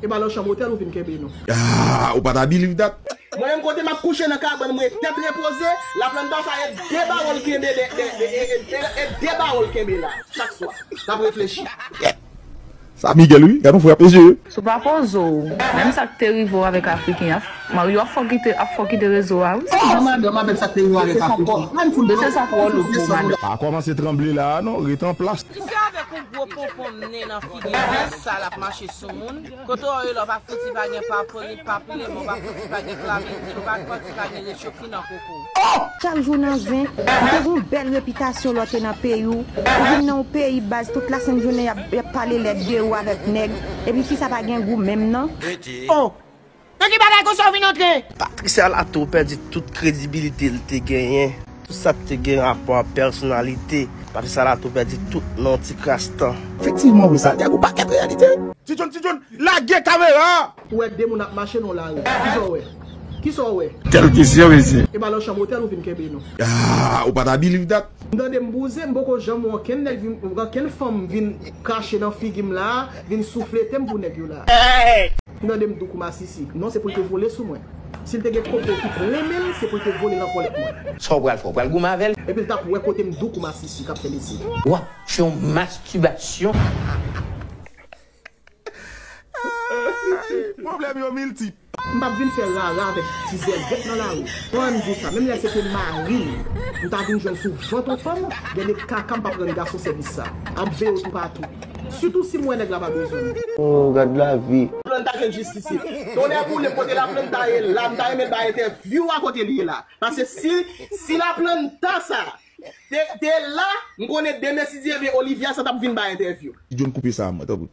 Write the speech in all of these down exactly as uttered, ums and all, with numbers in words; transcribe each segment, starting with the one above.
E pa nan chanm otèl ou vin kenbe nou. Ah, ou pa ta believe that? Mwen menm kote m ap kouche nan kabann mwen tèt repoze, Laplanta sa e de bawo l kenbe de, de, de, e, e, e, e de bawo l kenbe la, chak swa. N ap reflechi. Sa Miguel wi, gad yon frap mesye. Si w pa poze w, menm sa k te rive w avèk Afriken an, Mario ap fò kite, ap fò kite rezo a wi. Jan madanm avèk sa k te rive w avèk Afriken an. Mesye sa twò lou pou madanm. Pa kòmanse tranble la a non, ret an plas. Misye avèk yon gwo ponpon nen nan figi l, byen sal ap mache sou moun. Kote w ye la w pa fouti pa gen papile, papile, men w pa fouti pa gen klamidi, w pa fouti pa gen rechoki nan koko w. Chak jou nan zen, ou te gen yon bèl repitasyon lè w te nan peyi w. Ou vin nan yon peyi baz, tout lasenn jounen y ap, y ap pale lèd de ou avèk nèg. Epi fi sa pa gen gou menm non. Oh! Nan ki bagay konsa w vin antre? Patricia Lato pèdi tout kredibilite l te genyen. Tout sa k te gen rapò a pèsonalite. Patricia Lato pèdi tout nan yon ti kras tan. Efektivman wi, sa nèg ou pakèt reyalite. Ti John, Ti John, lage kamera a! Ou wè de moun ap mache nan lari. Kisa w wè? Kisa w wè? Kèl kesyon, mesye. E pa nan chanm otèl ou vin kenbe nou. Ah, ou pa ta believe that? M tande m bouzen, m poko janm wè okenn nèg vin, okenn fanm vin krache nan figi m la, vin souflete m pou nèg yo la. M tande m di w kou masisi. Non, se pou l te vole sou mwen. Si l te gen koko ki plen men l, se pou l te vole nan kòlèt mwen. Sa w pral fè? W pral goumen avè l? Epi l t ap wè kote m di w kou masisi k ap fè lesiv. W ap fè yon mastibasyon. Pwoblèm yo miltip. M p ap vin fè rara avèk ti zèvèt nan lari. Kòman m di w sa? Menm lè se te mari m, m ta vin jwenn sou vant yon fanm, gen de kaka m p ap rann gason sèvis sa. Ap veye w toupatou. Sitou si m wè nèg la pa bezwen m. Oh, gad lavi. Laplanta jwenn jistis li. Tonnè boule m kote Laplanta ye la, m ta renmen l bay entèvyou a kote l ye la. Paske si, si Laplanta sa te, te la, m konnen demen si Dye vle Olivia sa t ap vin bay entèvyou. Ti John koupe sa a mwen, tanpri.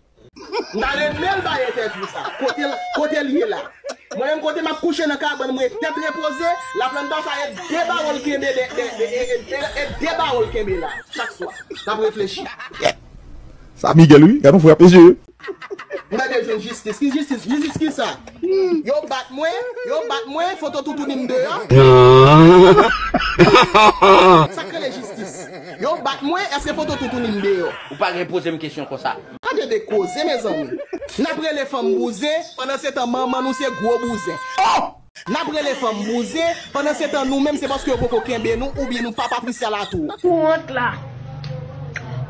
M ta renmen l bay entèvyou sa. Kote l, kote l ye la? Mwen menm kote m ap kouche nan kabann mwen tèt repoze, Laplanta sa e de bawo l kenbe de, de, de, e, e, e, e de bawo l kenbe la, chak swa. N ap reflechi. Sa Miguel wi, gad yon frap mesye. M ta dwe jwenn jistis. Ki jistis? Jistis kisa? Yo bat mwen, yo bat mwen, foto toutouni m deyò. Sa k rele jistis? Yo bat mwen, èske foto toutouni m deyò? Ou pa gen poze m kesyon konsa. Gade de koze, mezanmi. N ap rele fanm bouzen, pandan se tan manman nou se gwo bouzen. N ap rele fanm bouzen, pandan se tan nou menm se paske yo poko kenbe nou oubyen nou pa Patricia Lato. Ou wont la.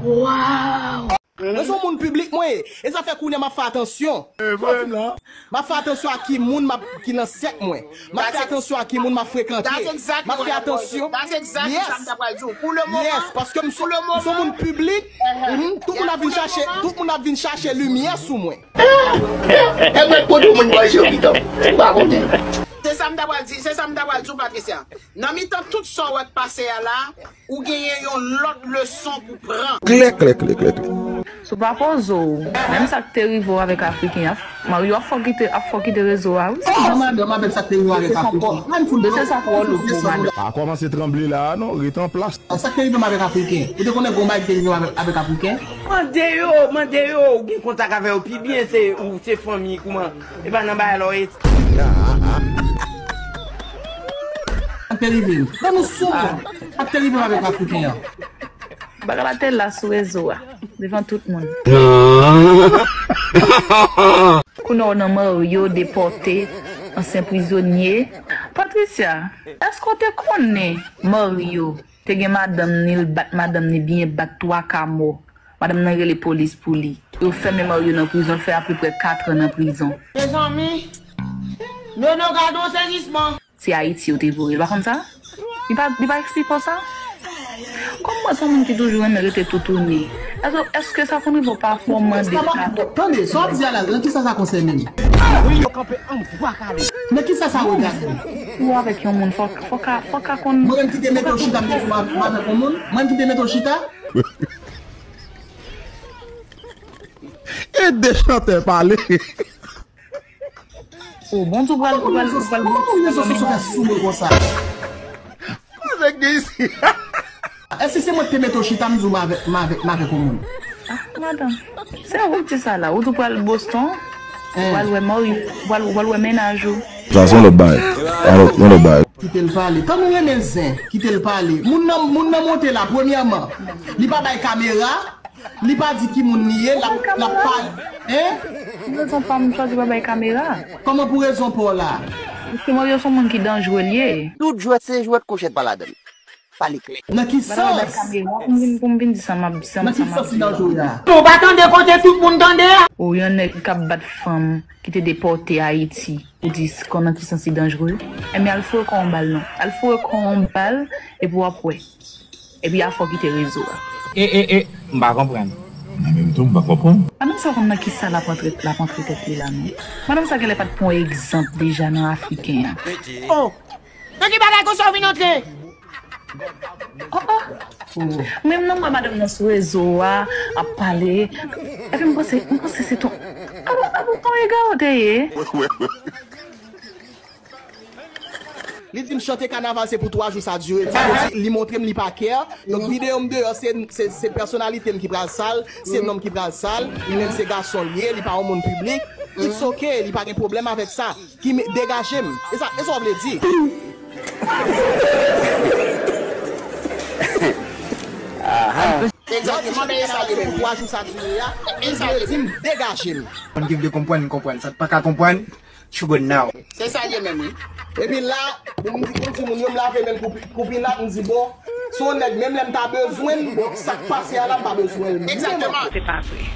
Waw. Mwen se yon moun piblik mwen ye. E sa fè kounye a m ap fè atansyon. M ap fè atansyon a ki moun m ap, ki nan sèk mwen. M ap fè atansyon a ki moun m ap frekante. M ap fè atansyon. Yes. Yes, paske m se, m se yon moun piblik. Mhm. Tout moun ap vin chache, tout moun ap vin chache limyè sou mwen. E mwen kote moun bòy se yo pitan. Ou pa konnen. Se sa m ta pral di, se sa m ta pral di w, Patricia. Nan mitan tout sa w wè k pase a la, ou genyen yon lòt leson pou pran. Klè, klè, klè, klè, klè. Si w pa poze w, menm sa k te rive w avèk Afriken an, Mario ap fò kite, ap fò kite rezo a wi. Jan madanm avèk sa k te rive w avèk Afriken an. Mesye sa twò lou pou madanm. Pa kòmanse tranble la a non, ret an plas. Sa k te rive m avèk Afriken? Ou te konnen gon bagay ki te rive m avèk, avèk Afriken? Mande yo, mande yo, ou gen kontak avè yo pi byen, se ou, se fanmi, kouman? E pa nan bagay la w ye. Sa k te rive m? Ban nou sou mwen. Sa k te rive m avèk Afriken an? Bagay la te la sou rezo a, devan tout moun. Kounye a w nan Mario depòte, ansyen prizonye. Patricia, èske w te konnen Mario te gen madanm ni, l bat madanm ni byen bat, twa ka mò? Madanm nan rele polis pou li. Yo fèmen Mario nan prizon, l fè apeprè kat an nan prizon. Mezanmi, Nono, gade yon sezisman. Se Ayiti yo te voye l, pa konn sa? Li pa, li pa eksplike w sa? Kòm mwen se yon moun ki toujou renmen rete toutouni, èske, èske sa konn rive w pafwa w mande sa? Tande, sa w ap di a la, nan kisa sa konsène m? Wi, yo kanpe an bwa kale. Men kisa sa regade m? Ou avèk yon moun, fòk, fòk ka, fòk ka konn. Mwen menm ki te mete w chita, m te di w m avèk yon moun? Mwen menm ki te mete w chita? E de chantè pale. O, bon, ou pral, ou pral, ou pral. Kòman rezo sosyo fè sou mwen konsa? Kòman gen isi? Èske se mwen ki te mete w chita, m di w m avèk, m avèk, m avèk yon moun? Ah, madanm, se ou ki di sa la. Ou tou pral Boston, ou pral wè mari, ou pral, ou pral wè mennaj ou. Sa se yon lòt bagay. Yon lòt, yon lòt bagay. Kite l pale. Tann ou renmen zen, kite l pale. Moun nan, moun nan monte la, premyèman, li pa bay kamera, li pa di ki moun li ye, l ap, l ap pale. Hein? Rezon pa m chwazi pa bay kamera. Kòman pou rezon pa w la? Paske Mario se yon moun ki danjre l ye. Tout jwèt se jwèt, kouchèt pa ladan l. Pale klè. Nan ki sans? Bay kamera pou m vin, pou m vin di sa m ap, sa m, nan ki sans li danjre a? Ou pa tande kote tout moun tande a? Ou yon nèg k ap bat fanm ki te depòte Ayiti. Ou di s-, konnen ki sans li danjre? Enben, al foure kò w yon bal non. Al foure kò w yon bal, epi w ap wè. Epi afè w kite rezo a. E, e, e, m pa konprann. Mwen menm tou, m pa konprann. Madanm sa konn nan kisa l ap antre, l ap antre tèt li la non. Madanm sa genlè pa t pran egzanp deja nan Afriken an. Oh! Nan ki bagay konsa w vin antre? Oh, oh. Mwen menm nan m wè madanm nan sou rezo a, ap pale. Epi m panse, m panse se ton, a bon, a bon, ton egare w te ye? Li di m chante kanaval se pou twa jou sa dire. Li di, li montre m li pa care. Donk videyo m deyò se, se, se pèsonalite m ki pral sal, se non m ki pral sal. Li menm se gason l ye, li pa yon moun piblik. It's ok, li pa gen pwoblèm avèk sa. Ki me-, degaje m. E sa, e sa w vle di? Egzakteman, men e sa li ye menm. Twa jou sa dire a, e sa li di m degaje m. Moun ki vle konprann, konprann. Sa k pa ka konprann, Chugo now. Se sa l ye menm, wi. Epi la, pou m di, pou m di moun yo, m lave men m kou pi-, kou pinat, m di, bon, se yon nèg, menm lè m ta bezwen l, bon, sa k pase a la, m pa bezwen l. Egzakteman. Se pa vre.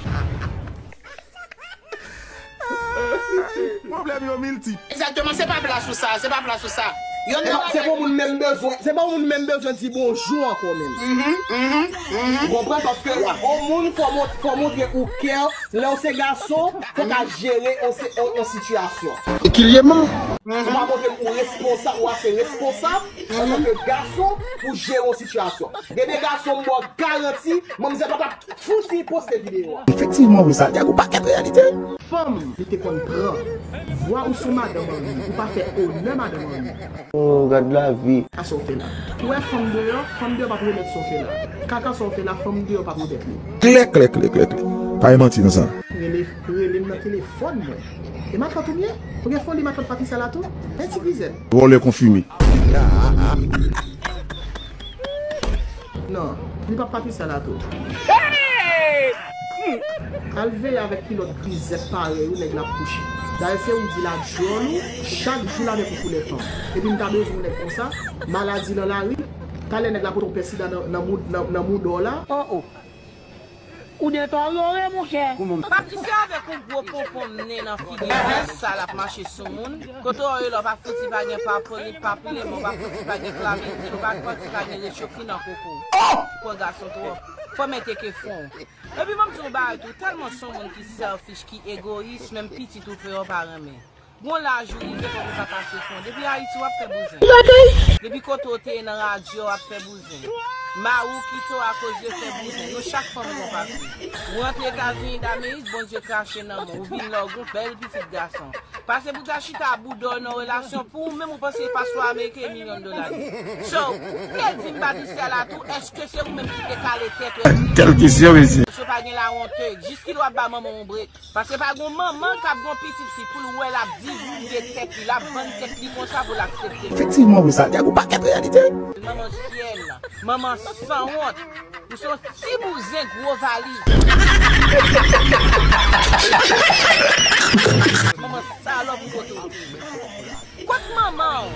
Pwoblèm yo miltip. Egzakteman, se pa plas ou sa, se pa plas ou sa. Yo se pa, se pa moun menm bezwen, se pa moun menm bezwen di bonjou ankò menm. Mhm, mhm, mhm. Ou konprann? Paske yon moun fò mont-, fò montre ou care. Lè w se gason, fò w ka jere yon se-, yon, yon sitiyasyon. Ekilyeman. Ou pa montre ou responsab, ou ase responsab antanke gason pou jere yon sitiyasyon. Gen de gason m ba w garanti, manmzèl pa t ap fouti poste videyo a. Efektivman, wi, sa gen yon pakèt reyalite. Fanm, li te konn pran. Vwa ou sou madanm anvi, ou pa fè onè madanm anvi. Oh, gad lavi. Kaka sa w fè la. Ou wè fanm deyò, fanm deyò p ap remèt sa w fè la. Kaka sa w fè la, fanm deyò p ap remèt li. Klè, klè, klè, klè, klè. Pa gen manti nan sa. Rele, rele m nan telefòn mwen. E matant ou m ye? Ou gen foli matant Patricia la tou? Men ti grizèl. Vòlè konfime. Non, li p ap Patricia la tou. Al veye avèk ki lòt grizèt parèy ou nèg la ap kouche. Dayè se ou di l ap djòl ou, chak jou l avèk yon koulè fanm. Epi m ta bezwen yon nèg konsa, maladi nan lari, talè nèg la pote yon pèsida nan, nan moud-, nan, nan mouda w la. Oh, oh. Ou deteryore, monchè. Patricia avèk yon gwo ponpon nen nan figi l, byen sal ap mache sou moun. Kote w ye la, w pa fouti pa gen papilin, papilin, w pa fouti pa gen klamidi, w pa fouti pa gen recho ki nan koko. Pran gason twòp. Fò mete ke fon. Epi mwen m di yon bagay tou, tèlman se yon moun ki selfish, ki egoyis, menm pitit ou fè yo pa renmen. Gon laj ou rive fòk ou ka pase fon. Depi Ayiti w ap fè bouzen. Depi kote w te ye nan radyo w ap fè bouzen. Mari w kite w akoz yo fè bouzen. Yo chak fanm gon pase. Ou rantre Etazini Damerik, Bondye krache nan men w. Ou vin la w gon bèl pitit gason. Pase pou ta chita bouda w nan relasyon pou ou menm ou panse paspò ameriken milyon dola li. So, ou vle di m Patricia la tou, èske se ou menm ki te kale tèt ou? Kèl kesyon, mesye. Mesye pa gen lawonte. Jiskilè w ap ba manman w yon brek? Paske pa gon manman k ap gon pitit fi pou l wè l ap divulge tèt li, l ap vann tèt li konsa pou l aksepte l. Efektivman, wi, sa gen yon pakèt reyalite. Manman fyèl, manman sanwont, ou se yon ti bouzen gwo valiz. Manman salòp ou kote w te ye. Kot manman w?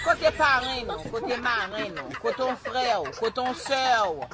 Kote parenn ou? Kote marenn ou? Kote yon frè w? Kote yon sè w?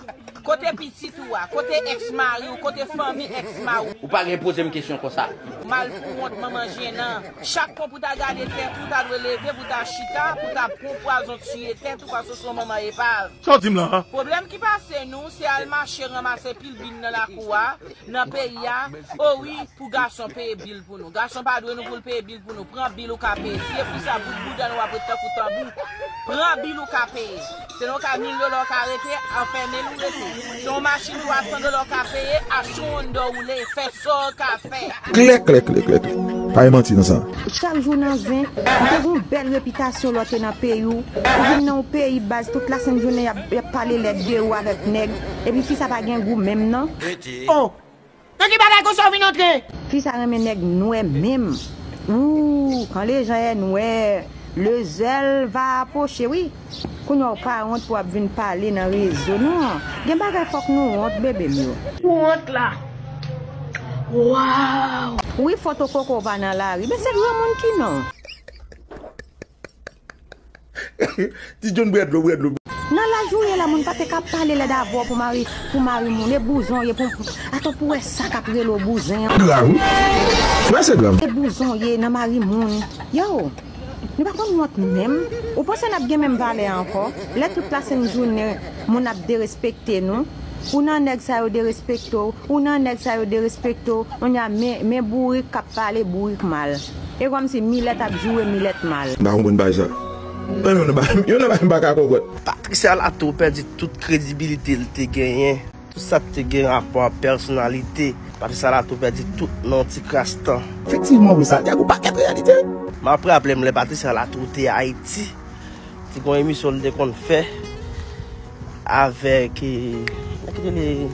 Kote pitit ou a? Kote èks mari w? Kote fanmi èks mari w? Ou pa gen poze m kesyon konsa. Mal pou wont manman jenan. Chak kon pou ta gade tèt ou, ta dwe leve pou ta chita, pou ta pran pwazon tiye tèt ou paske w se yon manman epav. Sa w di m la a? Pwoblèm ki pase nou, se al mache ranmase pil bin nan lakou a, nan peyi a. O wi, pou gason peye bil pou nou. Gason pa dwe nou pou l peye bil pou nou. Pran bil ou ka peye. Si e pou sa, bout bouda nou ap ret tankou tanbou. Pran bil ou ka peye. Se nan yon kay mil dola w ka rete, anfèmen l ou rete. Se yon machin twa san dola w ka peye, achte yon Honda woule, fè sa w ka fè. Klè, klè, klè, klè, klè. Pa gen manti nan sa. Chak jou nan zen, ou te gen yon bèl repitasyon lè w te nan peyi w. Ou vin nan yon peyi baz, tout lasent jounen y ap, y ap pale lèd de ou avèk nèg. Epi fi sa pa gen gou menm non. Oh! Nan ki bagay konsa w vin antre? Fi sa renmen nèg nwè menm. Ooh, quand les gens est noir, le zèl va approcher, wi. Kounye a w pa wont pou w ap vin pale nan rezo, non. Gen bagay fòk nou wont, bebe m yo. Ou wont la. Waw! Wi, foto koko w pa nan lari. Men se granmoun ki non. Ti John bwè dlo, bwè dlo. Nan laj ou ye la, moun pa te ka pale lèd avè w pou mari, pou mari moun. E bouzon w ye pou, atò pou wè sa k ap rele w bouzen an. Grav, wi. Wè se grav. E bouzon w ye nan mari moun. Yo, nou pa konn wont menm. Ou panse n ap gen menm valè ankò? Lè tout lasent jounen, moun ap derespekte nou. Ou nan nèg sa yo derespekte w. Ou nan nèg sa yo derespekte w. Kounye a, men, men bourik k ap pale bourik mal. E kòmsi milèt ap joure milèt mal. M pa konprann bagay sa. Menm yo nan bagay, yo nan bagay m pa ka konprann. Patricia Lato pèdi tout kredibilite l te genyen. Tout sa k te gen rapò a pèsonalite. Patricia Lato pèdi tout nan yon ti kras tan. Efektivman, wi, sa gen yon pakèt reyalite. M ap raple m lè Patricia Lato te Ayiti. Te gen yon emisyon li te konn fè avèk, eh, nèg ki te rele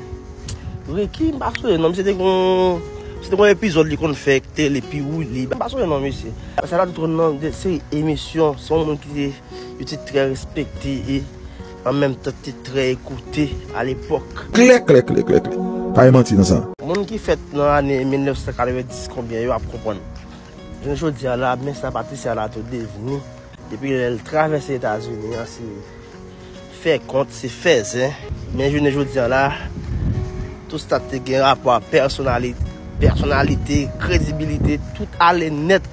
Ricky, m pa sonje non, misye te gen, misye te gen yon epizòd li konn fè ki te rele Piwouli, m pa sonje non misye. Sa la tout nan de seri emisyon, se yon moun ki te, yo te trè respekte e an menm tan te trè ekoute alepòk. Klè, klè, klè, klè, klè. Pa gen manti nan sa. Moun ki fèt nan ane mil nèf san katrevenndis konbyen yo ap konprann. Jounen jodi a la, men sa Patricia Lato devni. Depi lè l travèse Etazini an, se fè kont, se fè zen. Men jounen jodi a la, tout sa te gen rapò a pèsonali-, pèsonalite, kredibilite, tout ale nèt.